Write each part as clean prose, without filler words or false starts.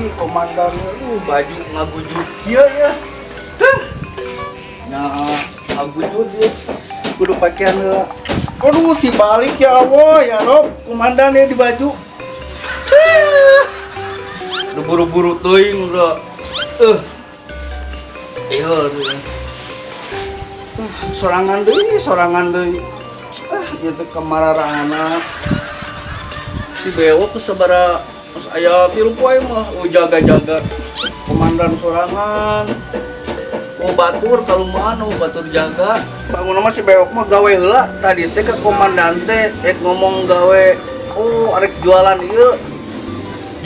Deui komandan baju ngagujud kieu ya. Huh. Nya ngagujud ya. Kudu pakaian heula. Aduh, dibalik ya Allah ya Rob, komandan ya di baju. Huh. Udah buru-buru teuing udah. Iya, sorangan deui, sorangan deui. Ah, ieu teh kamararana. Si bewok sabara geus aya 3 poe mah oh, jaga-jaga komandan sorangan. Oh batur kalumaan, oh batur jaga. Bangun mah si bewok mah gawe heula. Tadi teh ke komandan teh ek ngomong gawe, oh arek jualan ieu.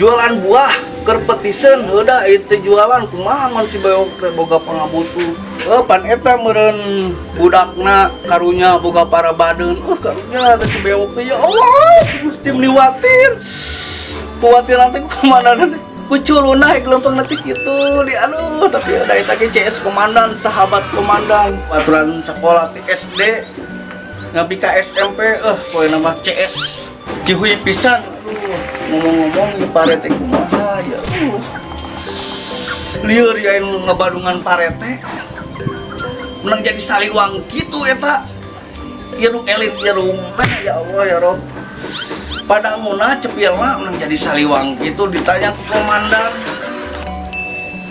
Jualan buah keur petiseun heuda ieu teh jualan kumaha ngan si bewok teh boga pangabutuh. Pan eta meureun budakna karunya boga parabadeun. Karunya teh si bewok teh ya Allah, Gusti meni watir. Kuwatir nanti komandan teh ku culuna ek lempeng nanti kitu di aduh tapi ada eta ge CS komandan, sahabat komandan, aturan sekolah ti SD nepi ka SMP poe nama CS cihuy pisan. Aduh, ngomong-ngomong ieu parete kumaha ya. Lieur ya anu ngebadungan parete. Menang jadi saliwang kitu eta. Irung elin irung. Nah, ya Allah ya Rob. Pada nguna cepilna menang jadi saliwang kitu ditanya ku komandan.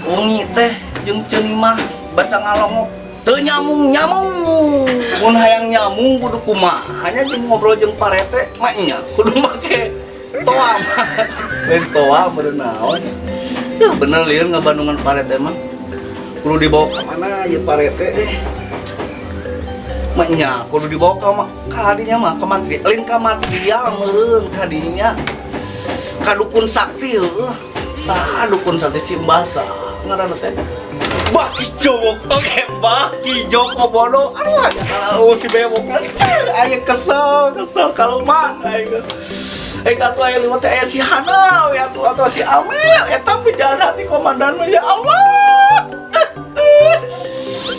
Wengi teh jeung ceunimah basa ngalongok teu nyamung-nyamung. Mun hayang nyamung kudu kumaha nya jeung ngobrol jeung parete mah nya kudu make toa mah. Lain toa meureun naon. Ya bener lieur ngabandungan parete mah. Kudu dibawa ka mana ieu parete eh. Mah nya kudu dibawa ka kadinya mah ka material, lain ka material meureun kadinya. Ka dukun sakti heueuh. Saha dukun sakti si Mbah saha ngaranna teh? Baki Joko, oke, Baki Joko Bodo. Aduh, aya kalau si bewok kan. Aya kesel, kesel kaluman aing. Atuh aya lima teh aya si Hana we atuh atau si Amel eta pejaan hati komandan mah ya Allah.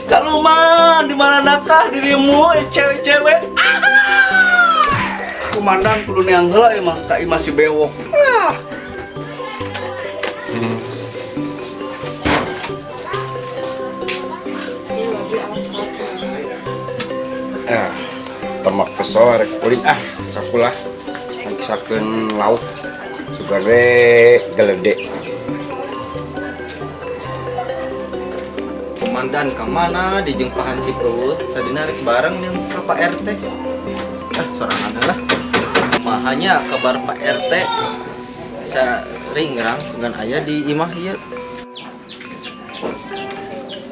Kaluman di mana nakah dirimu cewek-cewek. Ah! Komandan kudu neang heula ieu mah ka imah si bewok. Ah. Temak kesel rek ulin ah sakulah mangsakeun lauk sugare gelede. Komandan ka mana dijengpahan si eueuh tadi narik bareng nih ka Pak RT. Ah sorangan lah. Mahanya kabar Pak RT bisa ringrang dengan aya di imah ieu.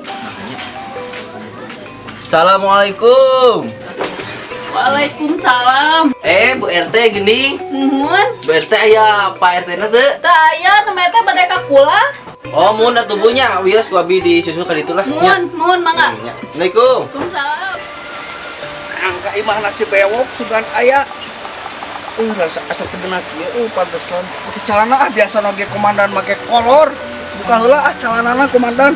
Mahanya. Assalamualaikum. Waalaikumsalam. Bu RT gini. Nuhun. Bu RT aya Pak RT na teu? Teu aya teh teh bade ka kula. Oh, mun atuh Bu nya, wios ku abi disusul ka ditu lah. Nuhun, nuhun mangga. Nya. Assalamualaikum. Waalaikumsalam. Angka imah nasi bewok sugan aya. Rasa asa teu beuna kieu, pantesan. Make calana ah biasa oge komandan make kolor. Buka heula ah calanana komandan.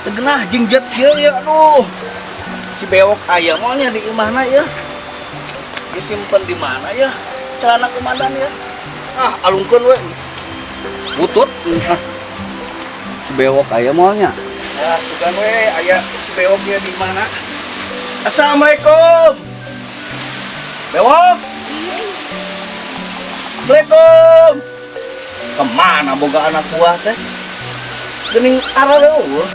Teu geunah jingjet kieu ya aduh. Si bewok aya moalnya di imahna ya. Disimpen di mana ya celana komandan ya? Ah, alungkeun we. Butut. Ah. Si bewok aya moalnya. Ya, sugan we aya si bewok ya di mana? Assalamualaikum. Bewok. Assalamualaikum. Kemana boga anak buah teh? Geuning arah eueuh.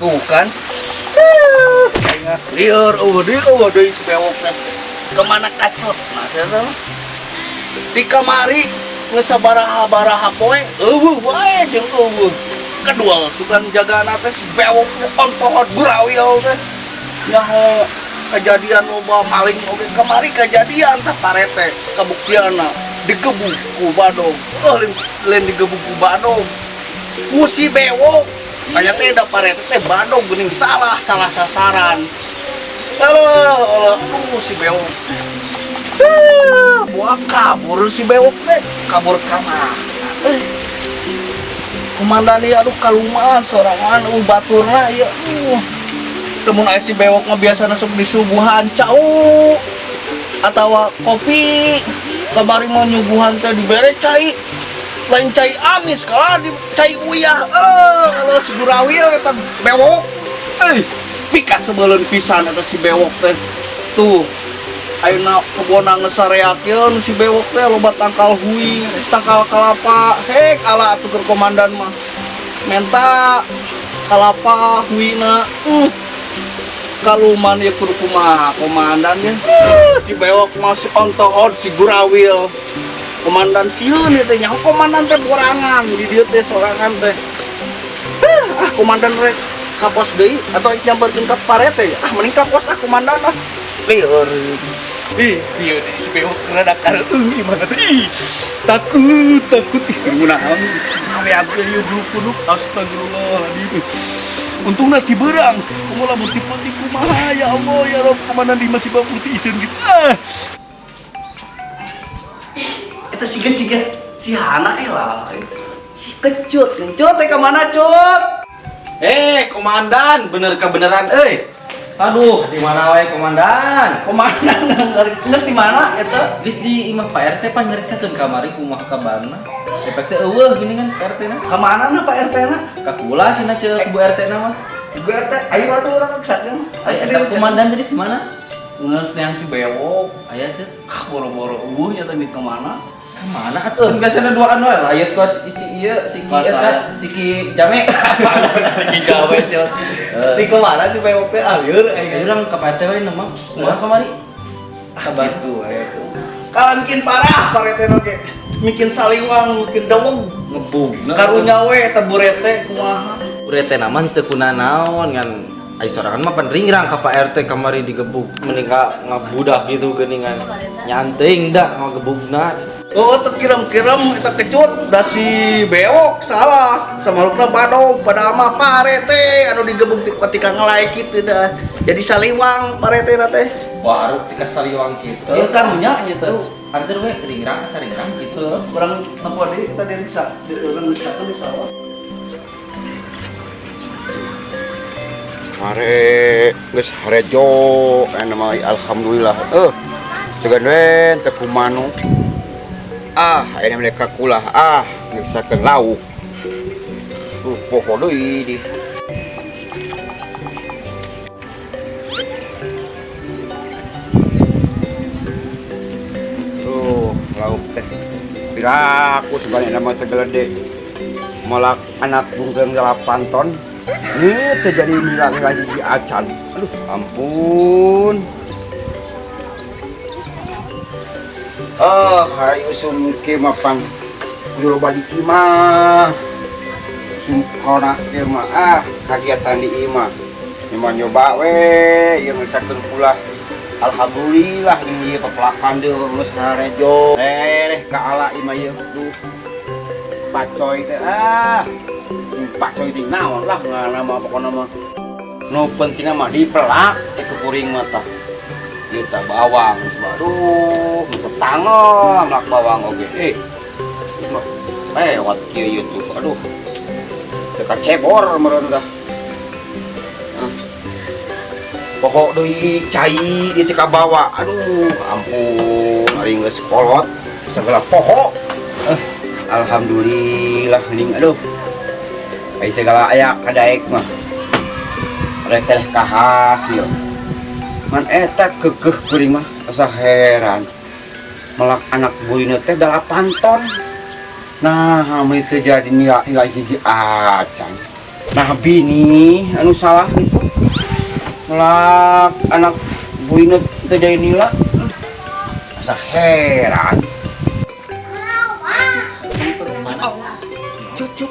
Tuh kan. Lieur eueuh deui eueuh deui si bewok teh. Kemana kacot? Nah, saya tahu. Di kamari geus sabaraha-baraha poe eueuh wae jeung eueuh. Kedua sugan jagana teh si bewok teh ontohot gurawil teh. Nyaho kejadian loba maling oge kamari kejadian tah parete kabuktiana digebuk ku badog. Lain digebuk ku badog. Ku si bewok. Kayaknya teh da parete teh badog geuning salah sasaran. Alah, alah, aduh si bewok. Buah kabur si bewok teh, kabur ka mana? Komandan ieu aduh kaluman sorangan baturna ieu. Temun aya si bewok mah biasana sok disuguhan cau atawa kopi. Kamari mah nyuguhan teh dibere cai. Lain cai amis kalah di cai uyah. Eh, kalau si gurawil eta bewok. Eh, pikasebeleun pisan eta si bewok teh. Tuh. Ayeuna kebona ngesareakeun si bewok teh, loba tangkal hui, tangkal kalapa. Hek ala atuh keur komandan mah. Menta kalapa huina. Kaluman ya kudu kumaha komandan ya. Si bewok masih ontohod si gurawil. Komandan sieun ieu teh, nyaho komandan teh borangan di dieu teh sorangan teh. Ah, komandan rek ka pos deui atau nyamperkeun ka parete ya? Ah, mending ka pos ah komandan ah. Lieur. Ih, ieu si bewok rada kareueung gimana teh? Ih, takut, takut. Ih, kunaon? Ame ieu bulu kuduk, astagfirullahaladzim. Untungna ti beurang. Kumaha lamun ti peuting kumaha, ya Allah ya Rob, komandan di masih bawang putih iseun gitu. Ah. Eta siga-siga si Hana eh lah. Si Kecut, Kecut teh ka mana, Cut? Eh, komandan, bener kebenaran euy. Aduh, di mana wae komandan? Komandan geus di mana eta? Geus di imah Pak RT pan ngariksakeun kamari kumaha kabarna. Efek teh euweuh gini kan Pak RT na. Ka mana na Pak RT na? Ka kula cenah ceuk Bu RT na mah. Bu RT, ayo atuh urang riksakeun. Aya eta komandan tadi di mana? Geus neang si bewok. Aya teh. Ah, boro-boro euweuh nya teh di kemana? Ka mana atuh? Biasana duaan wae layet kos isi ieu siki Kos eta saya. Siki jame. Siki gawe, Cut. Di kemana si bewok teh alieur Ayo urang ka Pak RT wae mah. Kumaha kamari? Kabar. Gitu aya tuh. Kalau bikin parah Pak RT oge. Bikin saliwang, bikin daweg. Ngebugna. Karunya we eta burete kumaha? Burete na mah teu kunanaon ngan ai sorangan mah pan ringrang ka Pak RT kamari digebuk mending ka ngabudak gitu geuningan. Nyanting dah ngagebugna. Oh, teu kirim-kirim eta Kecut da si bewok salah. Samarukna badog padahal mah parete anu digebuk ketika ngelai kitu dah. Jadi saliwang parete na teh. Baru tika saliwang kitu. Ieu karunya nya teh. Anteur we ringrang asa ringrang gitu. Heuh, urang nempo deui kita diriksa, di urang riksakeun di sawah. Hare geus harejo aya mah, alhamdulillah. Eh, segan we teu kumanu. Ah, aya mereka kulah ah ngeriksakeun lauk. Poho deui di. Tuh, lauk teh. Piraku sebanyak nama teh gelede. Melak anak bungkeung 8 ton. Ini terjadi nilai hiji acan. Aduh, ampun. Oh, hari usum kieu mah pang kudu loba di imah. Usum corona kieu mah ah kagiatan di imah. Nyoba nyoba we ieu ngersakeun pula. Alhamdulillah ini ieu pepelakan deui geus harejo. Eh, ka ala imah ieu. Duh. Pacoy teh ah. Pacoy teh naon lah ngaranna mah, pokona mah. Nu penting mah dipelak teh ku kuring mah tah. Ieu tah bawang, aduh, geus tangel melak bawang oge. Eh, ieu mah lewat kieu ieu tuh, aduh. Teu kacebor meureun dah. Ah. Pokok deui cai di teh kabawa. Aduh, ampun, ari geus kolot segala poho. Eh, alhamdulillah ning aduh. Ai segala aya kadaek mah. Rek teh kahasil. Man eta keukeuh kuring mah asa heran. Melak anak burina teh 8 ton. Nah, mun teu jadi nilai hiji acan. Nah, bini anu salah itu. Melak anak burina teu jadi nila. Asa heran. Cut, cut.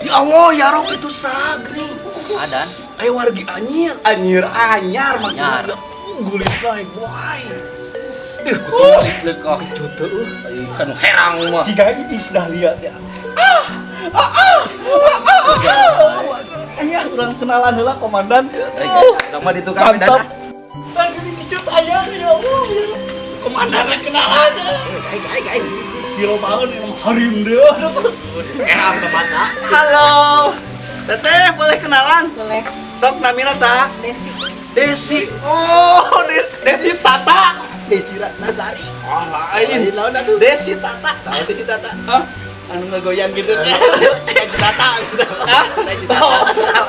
Ya Allah, ya Rob, itu sagri. Adan. Ayo wargi anyir, anyir, anyar maksudnya. Anyar. Ya, gulis lah, boy. Ih, kutu leuk ah kecut teu. Kan herang mah. Siga Iis dah lihat ya. Ah, ah, ah, ah, ah, ah. Ayah, urang kenalan heula komandan. Sama di tukang Mantap. Lagi kecut ayah, ya Allah. Komandan kenalan. Ai, ai, ai. Di lobaeun emang harim deh. Herang ke mata. Halo. Teteh, boleh kenalan? Boleh. Sok namina saha? Desi. Desi. Oh, Desi Tata. Desi Ratnasari. Oh, lain. Lawan atuh. Desi Tata. Tahu Desi Tata? Hah? Anu ngegoyang gitu. Tata. Hah? Oh, salah.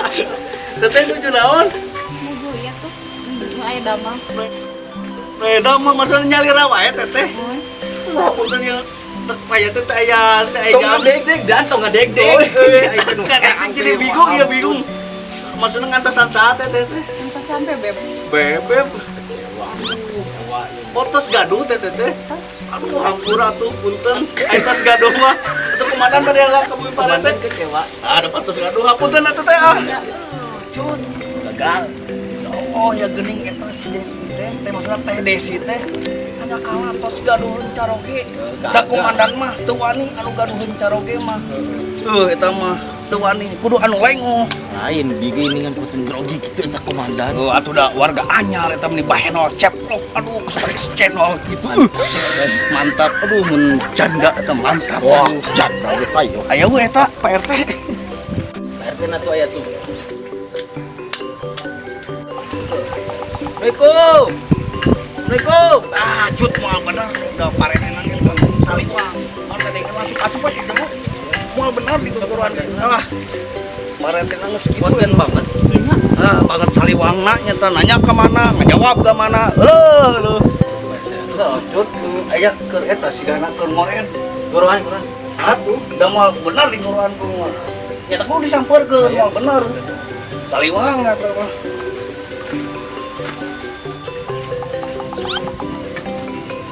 Teteh nuju naon? Nuju iya tuh. Nu aya damang. Beda mah maksudnya nyalira wae, Teteh. Mohon. Wah, punten ya. Tek paya teh teh aya teh aya Tong ngadeg-deg dan tong ngadeg-deg. Kan jadi bingung ya, bingung. Maksudnya ngantosan saat teh, Teteh? Antosan bebeb. Bebeb. Oh, tos gaduh teh, Teteh. Tos. Aduh, hampura tuh, punten. Ai tos gaduh mah. Atuh komandan bade lah ka bumi Komandan parete. kecewa. Ah, dapat tos gaduh. Hapunten atuh, Teh, ah. Cut, gagal. Oh ya, geuning eta si Desi teh, teh maksudna Teh Desi teh hanya kalah tos gaduheun caroge. Da komandan mah teu wani anu gaduheun caroge mah. Eta mah teu wani, kudu anu lengoh. Lain gigi ini kan kutu grogi gitu eta komandan. Oh, atuh da warga anyar eta meni bahenol ceplok. Aduh, kesuka channel gitu. Mantap. Aduh, mun janda eta mantap. Wah, Aduh. janda we payo. Aya we eta Pak RT. Pak RT na tuh aya tuh. Assalamualaikum. Assalamualaikum. Ah, cut moal bener udah parenenan yang saliwang. Moal tadi kan langsung asup aja jenguk. Moal bener di guguruan. Ah. Parenenan geus kitu Konten banget. Ah, banget saliwangna nyata nanya ke mana, ngajawab ke mana. Leuh, leuh. Cut, aya keur eta sigana keur ngoren. Guruan, guruan. Atuh, da moal bener di guruan kudu. Nyata kudu disampeurkeun moal bener. Saliwang atuh mah.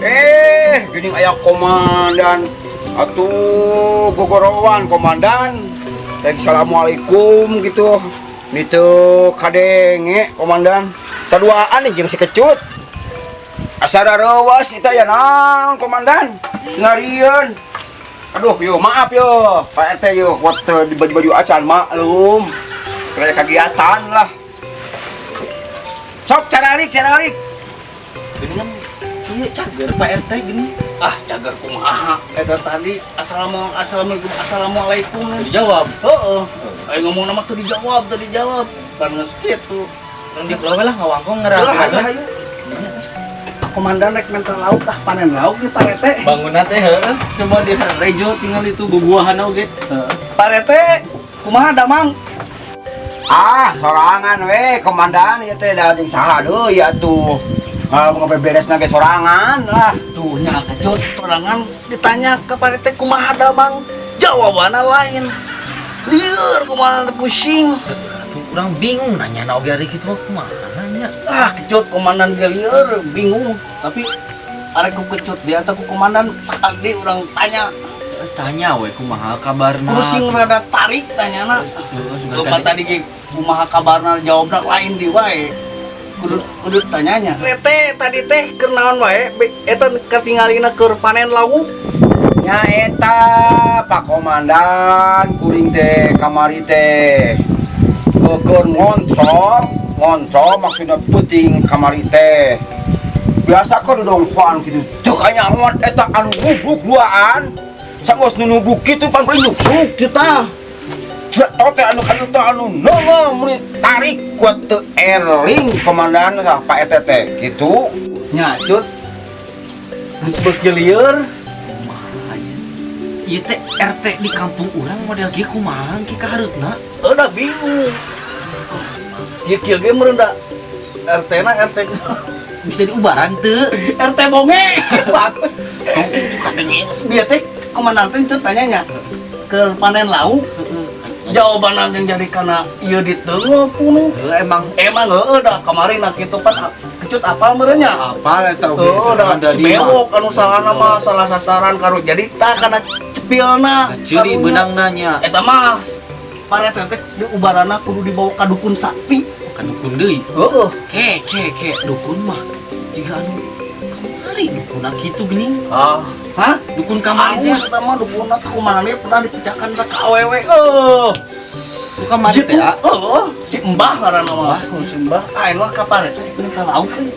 Eh, gini aya komandan. Atuh gogorowan komandan. Rek assalamualaikum gitu. Nitu kadenge komandan. Taduaan nih jeung si Kecut. Asa rareuwas eta ya naon komandan? Senarieun. Aduh, yo maaf yo, Pak RT yo, kuat di baju-baju acan maklum. Kayak kegiatan lah. Sok caralik, caralik. Gini kan iya cager Pak RT gini. Ah, cager kumaha eta tadi assalamualaikum, assalamualaikum, assalamualaikum. Dijawab. Heeh. Ayo ngomong nama tuh dijawab, tuh dijawab. Kan geus kitu. Orang di pulau lah ngawangkong Lah, ngerang. ayo ayo. Komandan rek minta lauk ah, panen lauk nih Pak RT. Bangunan teh heueuh, coba di rejo tinggal itu bubuahan oge. Pak RT, kumaha damang? Ah, sorangan we komandan ieu teh da jeung saha deui atuh. Ah, ngapain beres ge sorangan lah. Tuh nya Kecut, sorangan ditanya ke Pak RT kumaha damang? Jawabanna lain. Lieur kumaha pusing. Atuh urang bingung nanya na oge hari kitu mah kumaha nanya. Ah, Kecut komandan ge lieur, bingung. Tapi arek ku Kecut dia atau ku komandan sekali urang tanya. Tanya we kumaha kabarna. Kudu sing rada tarik tanyana. Heeh, sugan Lupa tadi ge kumaha kabarna jawabna lain di wae. Kudu kudu tanyanya. Teh tadi teh keur naon wae? Eta katingalina keur panen lauk. Nya eta Pak Komandan kuring teh kamari teh. Keur ngoncor, ngoncor maksudna peuting kamari teh. Biasa kan dongkoan kitu. Teu kanyahoan eta anu nubruk duaan. Sanggeus nu nubruk kitu pan paling nubruk kitu tah. Cetot teh anu kadieu teh anu nongol mun tarik kuat teu eling komandan tah Pak RT teh kitu. Nya, Cut. Geus beuki lieur. Kumaha nya? Ieu teh RT di kampung urang model kieu kumaha ki kahareupna? Udah bingung. Ieu kieu ge meureun da RT na RT Bisa diubaran teu? RT bonge. Dia teh komandan teh Cut tanyanya ke panen lauk. Jawaban yang jadi karena ieu diteungeuh punu. Heuh, emang Emang heueuh da kemarin nah kitu pan Kecut apal meureun nya. apal eta oge. Heueuh da Ada di mah. bewok anu salahna mah salah sasaran karo jadi tah kana cepilna. Ceuri Karunya. beunang nanya. Eta mah parete teh di ubarana kudu dibawa ka dukun sakti. Ka dukun deui. Heeh. Ke ke ke dukun mah jiga anu kamari dukun kitu geuning. Ah, hah? Dukun kamari teh. Aus eta mah dukunna kumaha pernah dipecahkan ka awewe. Eueuh. Dukun kamari teh ah. Heeh, si Mbah ngaranna mah. Si Mbah. Aing mah ka parete minta lauk euy.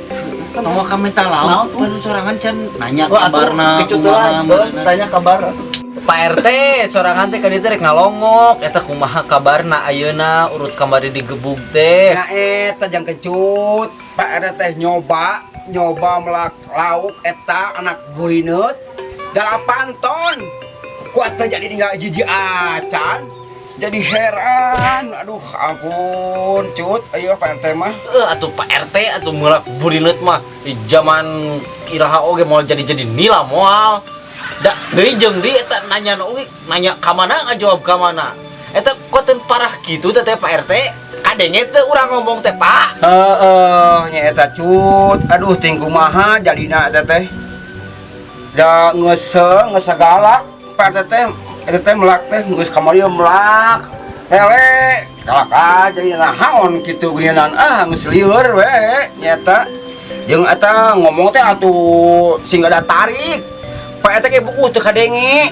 Tawa ka minta lauk Naon? pan sorangan can nanya Wah, atuh, kabarna kecut kumaha lah. meureunna. Tanya kabar. Pak RT sorangan teh ka dieu teh rek ngalongok eta kumaha kabarna ayeuna urut kamari digebug teh. Nya eta jang Kecut, Pak RT teh nyoba Nyoba melak lauk eta anak burineut 8 ton. Kuat teh jadi nggak jijik acan. Jadi heran. Aduh, ampun, Cut. Ayo Pak RT mah. Atuh Pak RT atuh melak burineut mah di zaman iraha oge moal jadi-jadi nila moal. Da deui jeung di eta nanya oge nanya ka mana ngajawab ka mana. Eta koten parah kitu teh teh Pak RT. Kadenge teh urang ngomong teh Pak. Heeh, nya eta, Cut. Aduh, ting kumaha jadina eta teh. Da geus geus sagala Pak RT teh eta teh melak teh geus kamari melak. Hele, kalaka jadi naon kitu geuningan, ah, geus lieur we nya eta. Jeung eta ngomong teh atuh sing ada tarik. Pak RT ge bukuh teu kadenge.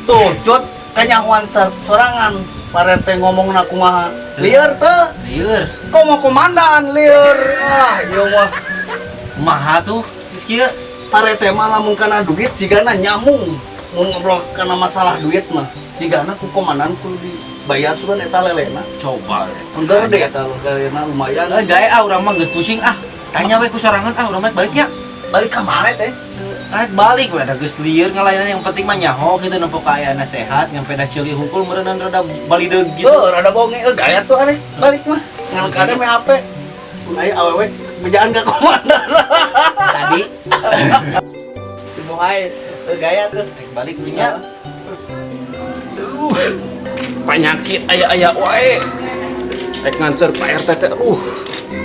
Tuh, Cut, kanyahoan sorangan. Pak RT ngomongna kumaha? Lieur teu? Lieur. Komo komandan lieur. Ah, ieu mah. Maha tuh geus kieu. Pak RT mah lamun kana duit sigana nyamung. Mun ngobrol kana masalah duit mah sigana ku komandan kudu dibayar sugan eta lelena. Coba. Enggak deh eta lelena lumayan. Eh, gae ah, urang mah geus pusing ah. Tanya we ku sorangan ah, urang mah balik nya. Balik ka mana teh? Eh, balik we da geus lieur ngalayanan, yang penting mah nyaho kitu nempo kaayana sehat, nyampe da ceuli hungkul meureunnan rada balideug gitu. Oh, rada bonge euy gaya tuh aneh. Balik mah. Ngan kade me HP. Mun aya awewe bejaan ka komandan. Tadi Si Bohai euy gaya tuh. rek balik nya. Penyakit aya-aya wae. Rek nganter Pak RT teh,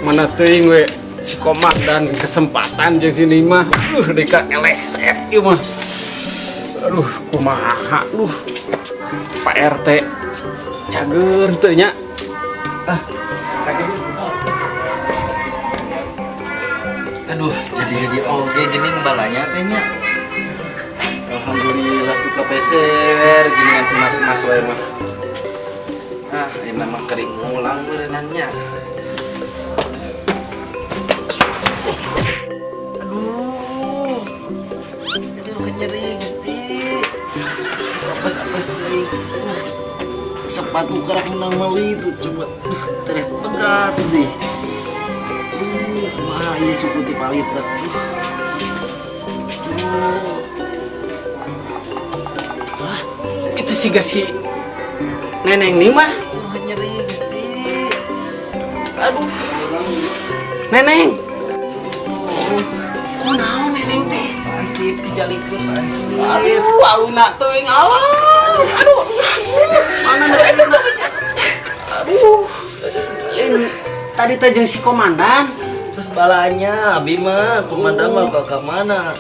mana teuing we si komandan kesempatan jeung si mah, deka eleset ieu mah. Aduh, kumaha, duh. Pak RT cager teu nya? Ah. Aduh, jadi oge geuning balanya teh nya. Alhamdulillah tuh kapeser gini nganti mas-mas wae mah. Ah, enak mah kering ngulang meureunannya. Aduh. Aduh, nyeri Gusti. Apes-apes deui. Sepatu kerak menang meuli tuh coba. Tereh pegat deh. Aduh, kumaha ieu suku ti paliter. Aduh. Itu sih gak si neneng nih mah. Aduh, nyeri Gusti. Aduh. Neneng. Kunaon neneng teh? Hansip dijalikeun hansip. Aduh, aluna teuing alah. Aduh. Mana neneng? Aduh. Lain tadi teh jeung si komandan. Terus balanya abi mah komandan mah ke mana?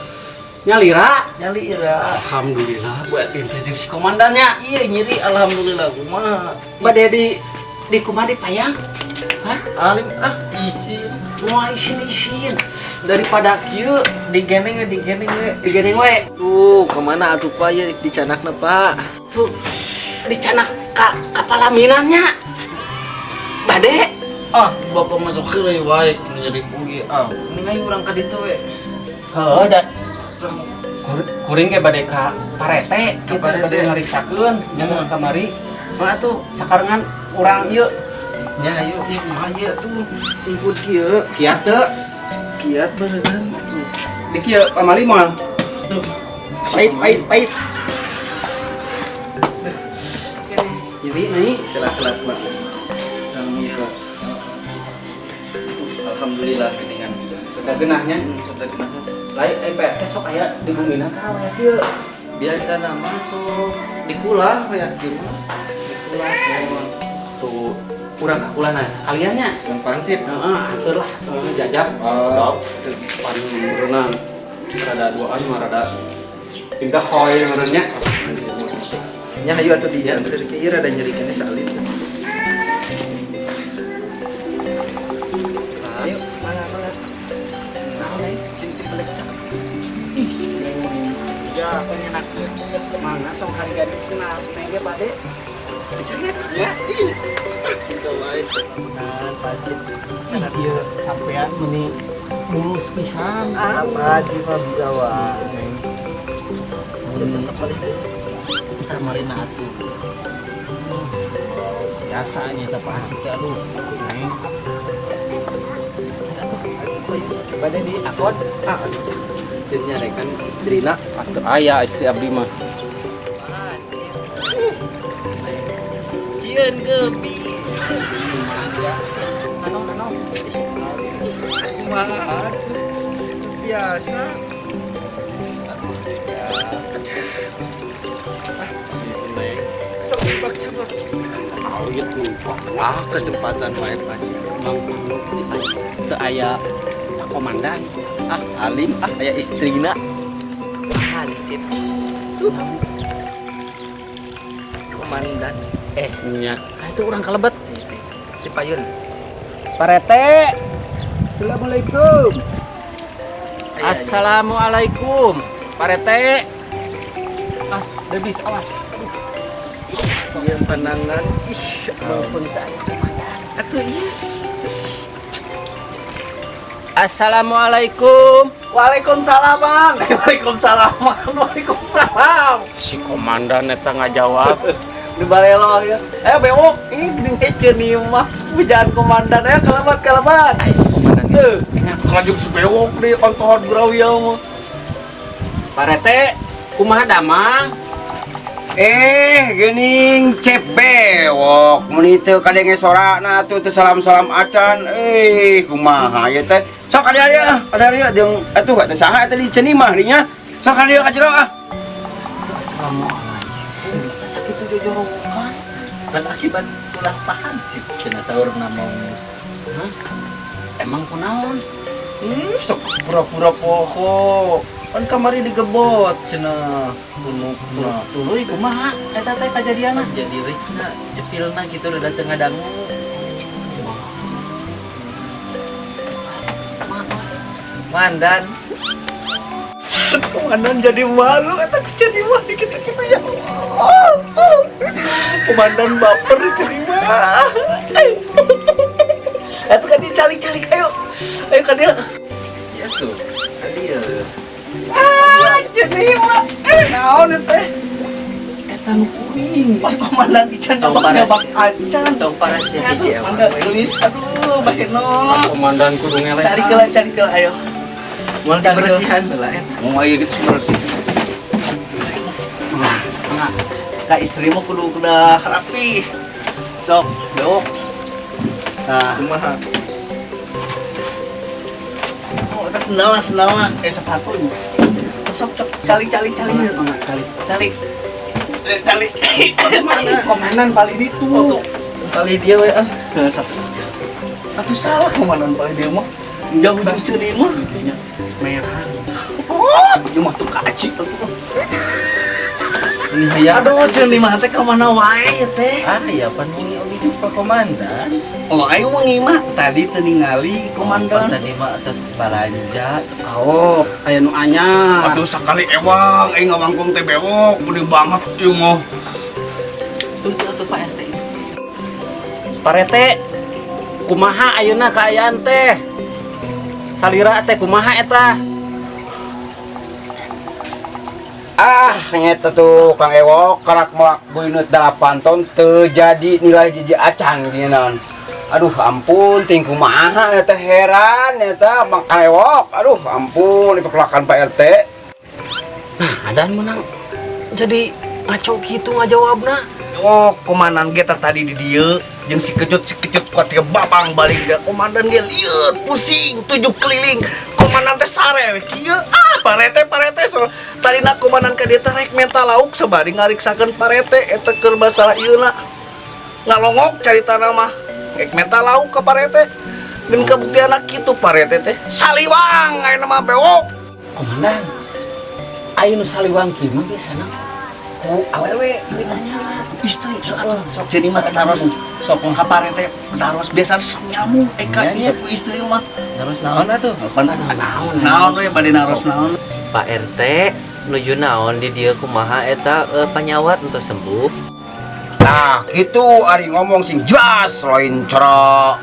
Nyalira. Nyalira. Alhamdulillah buat teh jeung si komandannya. Iya nyeri alhamdulillah kumaha. Bade di kumaha di payang? Hah? Alim ah isin. Moal isin-isin daripada kieu. Digeneng we, digeneng we. Digeneng we. Tuh, kemana atuh Pak ya dicanakna Pak? Tuh dicanak ka kapalaminannya. Bade. Ah, bapak masuk heureuy wae kudu nyeri oge ah. Mending ayo urang ka ditu we. Heuh da kuring ge bade ka parete, Ka kitu parete. Bade ngariksakeun jangan kamari. Mah atuh sakarengan urang ieu. Nya ayo, ya kumaha ieu tuh ikut kieu. Kiat teu? Kiat berenang. Di kieu pamali moal. Tuh. Pahit, pahit, pahit. Nyeri nih. Kelak, kelak, kelak. Alhamdulillah geningan. Udah genahnya. Udah genahnya. Lain eh Pak RT sok aya di bumina tah aya kieu. Biasa nama sok dikulah ya kieu mah. Dikulah mohon. Tuh urang kakulana sekaliannya. Yang pansip. Heeh, anteur lah jajab. Oh. Pan berenang. Rada duaan mah rada pindah hoy meureunnya. Nya hayu atuh dianteur ke ieu rada nyeri keneh salin. Ayo, mangga mangga. Naon euy? Sing dipelesak. Ih, ya pengenakeun. Mangga tong harga di senam teh ge bade. Ya. Cobain. Nah, pacit. Ih, ieu sampean meuni mulus pisan. Ah, Pak Haji mah bisa wae. Cinta sapalih deui. Kamarina atuh. Biasanya eta Pak Haji teh aduh. Neng. Payun. Bade di akod. Ah, sieun nyarekan istrina. Atuh aya istri abdi mah. Sieun gebi. Kumaha? Biasa. Tebak cabak. Awit nih. Ah, kesempatan wae pasti. Mang teu aya komandan. Ah, alim ah aya istrina. Hansip. Tuh. Komandan. Nya, ah, itu urang kalebet. Cipayun. Parete. Assalamualaikum. Assalamualaikum. Parete. As, debis awas. Iya pandangan. Ih, Walaupun teu aya komandan. atuh iya. Assalamualaikum. Waalaikumsalam, Bang. Waalaikumsalam, Bang. Waalaikumsalam. Si komandan eta ngajawab. Di balelo ya. Eh bewok, ini geuning hece nih mah. Bejaan komandan ya kalabat kalabat. Ai si komandan. Eh, lanjut si bewok di ontohot gurawi ya mah. Parete, kumaha damang? Eh, geuning cep bewok mun teu kadenge sorana atuh teu salam-salam acan. Eh, kumaha ieu teh? Sok ka dieu ah, ka dieu jeung atuh teh saha eta di Cenimah dinya. Sok ka dieu ka jero ah. Assalamualaikum. Kita sakit tuh jojorokan. Kan akibat ulah Pak Hansip cenah saurna mau. Hah? Emang kunaon? Sok pura-pura poho. Kan kamari digebot cenah punukna. Tuluy kumaha eta teh kajadianna? Jadi ricna cepilna gitu rada teu ngadangu. Mandan. Komandan jadi malu eta jadi mah gitu-gitu ya. Allah. Komandan baper jadi mah. Eta kan dia calik-calik ayo. Ayo kan dia. Ya tuh. Tadi ya. Ah, jadi mah. Eh, naon teh? Eta nu kuring. Pas komandan ican Tong nyoba paras. nyobak acan. Tong paras ya hiji Aduh, emang. mangga geulis. Aduh, baheno. Komandan kudu ngeleh. Cari ke ayo. Moal dibersihan heula eta. Mau ayo gitu bersih. Nah, Kak istri mah kudu kuda rapi. Sok, bewok. Nah, Kumaha? oh, eta sendalna sendalna eh sepatu. Sok sok calik calik calik. mangga kali. Calik. Eh, calik. Mana? Komandan paling itu. Oh, tuh. Kali dia we ah. Nah, sok sok. Atuh salah komandan paling dia mah. Jauh dari ceuni mah. Merah. Oh, ieu mah tuh kaci. Ini hayang. Aduh, ceuni mah teh ka mana wae teh. Ah, ya pan wingi oge jeung Pak Komandan. Oh, ayo mah ngima tadi teu ningali Komandan komandan. tadi mah atas balanja. Oh, aya nu anyar. Aduh sakali ewang, aing ngawangkong teh bewok, gede banget ieu mah. Tuh tuh tuh Pak RT itu. Parete, kumaha ayeuna kaayaan teh? Salira teh kumaha eta? Ah, nyeta tuh Kang Ewok karak melak buinut 8 ton teu jadi nilai jiji acan geunan. Aduh ampun ting kumaha eta heran eta Bang Kang Ewok. Aduh ampun dipekelakan Pak RT. Nah, adan menang jadi ngaco kitu ngajawabna. Oh, komandan ge tadi di dieu jeung si kejut kuat tiga babang balik dia. Komandan ge lieur pusing tujuh keliling. Komandan teh sare we kieu. Ah, parete parete so. Tadina komandan ka dieu teh rek menta lauk sabari ngariksakeun parete eta keur masalah ieu na. Ngalongok caritana mah. Rek menta lauk ka parete. Dan kabuktianna kitu parete teh saliwang ayeuna mah bewok. Komandan, ayo nu saliwang kieu mah biasana ku awewe ditanya. Istri sok atuh. Jadi mah taros Sok ka parete taros biasa sok nyamung eka Iya, ku istri mah. Terus naon atuh? Pan naon naon we bade naros naon. Pak RT nuju naon di dieu kumaha eta panyawat untuk sembuh. Nah, gitu ari ngomong sing jelas lain cara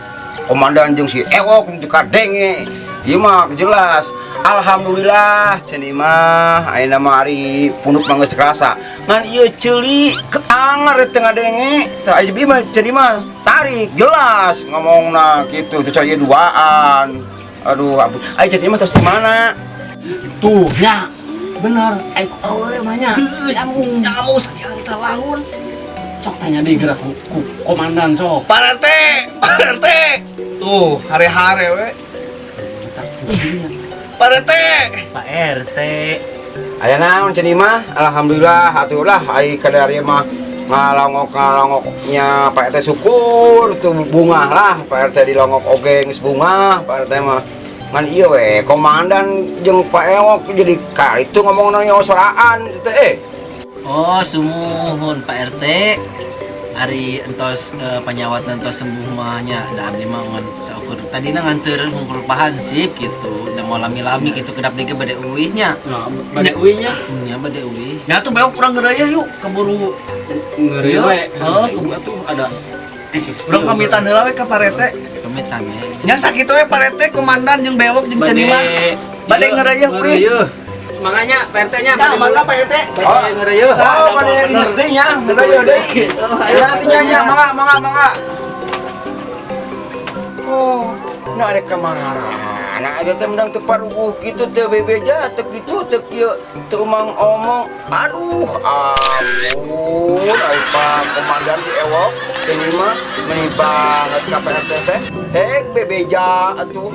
komandan jeung si Ewok teu kadenge. Ieu mah jelas. Alhamdulillah cenah mah ayeuna mah ari punuk mah geus kerasa. Ngan ieu ceuli keanger teu ngadenge. Tah aya mah cenah mah tarik jelas ngomongna kitu teu cara ieu duaan. Aduh, ampun. Ai jadi mah tos di mana? Tuh nya. Bener, ai ku awewe mah nya. Nyamuk. Nyamuk sadiang kita laun. Sok tanya deui geura ku komandan sok. Pak RT, Pak RT. Tuh, hare-hare we. Bentar, pusingnya. Pak RT. Pak RT. Aya naon Ceu Nimah? Alhamdulillah atuh lah ai kadari mah ngalongok ngalongoknya Pak RT, syukur tuh bungah lah Pak RT dilongok oge geus bungah Pak RT mah. Ngan ieu we komandan jeung Pak Ewok jadi kali itu ngomong nanya soraan teh eh. Oh, sumuhun, Pak RT. Ari entos panyawat entos sembuh mah nya, da abdi mah ngan saukur. Tadina nganter hungkul Pak Hansip gitu, da mau lami-lami gitu, kedap deui ge bade uih nya. Nah, bade uih nya. Nya bade uih. Ya tuh bewok, kurang ngeureuy yuk, keburu. Ngeri we. Oh, keburu tuh ada. Urang pamitan heula we ka Pak RT. Pamitan ya. Nya sakitu we, Pak RT, komandan jeung bewok jeung Ceu Nimah. Bade ngeureuy uih. Makanya Pak RT-nya. Ya, mangga, Pak RT. Oh, ngeureuy. Oh, pada yang di nya, bener deui. Ya nya nya, mangga mangga mangga. Oh, nah ada kemana? Nah, ada teh menang teu paruguh kitu, teu bebeja, teu kitu, teu kieu, teu omong omong. Aduh, ampun, ai Pak Komandan si Ewok, ini mah meni banget ka Pak RT teh. Hek bebeja atuh.